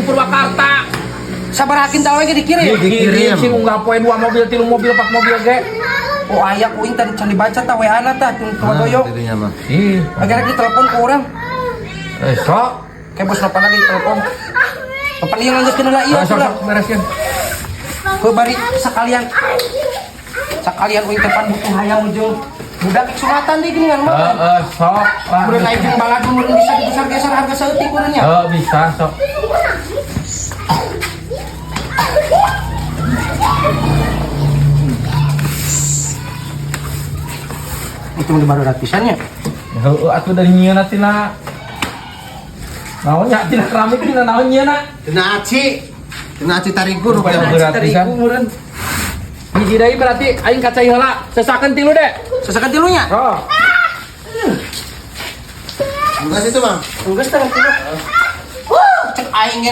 Purwakarta. Sabaraha kintal we ge dikirim. Dikirim sing unggal poe dua mobil, tilu mobil, empat mobil ge. Oh, aya ku aing tadi can dibaca tah WA-na tah tua Nah, doyok. dirinya mah. Ih, Agar ditelepon ku urang. Eh, sok. Kayak bos Nopan lagi telepon. Nopan ieu lanjutkeun heula ieu Sok, atuh lah. sok, bereskeun. Heuh, bari sekalian. Sekalian uing teh pan butuh hayang jeung budak ek sunatan deui geuningan mah. Heeh, sok lah. Meureun aing jeung baladun meureun bisa digeser-geser harga saeutik meureun nya. Heeh, bisa sok. Itu mah baru pisan nya. Heeh, atuh dari nyieuna tina naon nya, tina keramik, tina naon nyieuna? Tina aci. Tina aci tarigu nu Rupanya kieu. berat pisan. Meureun. Hiji deui berarti aing ka cai heula. Sesakeun tilu deh. Sesakan tilunya. Oh. Enggak situ, Bang. Geus teh tilu. Cek aing ge.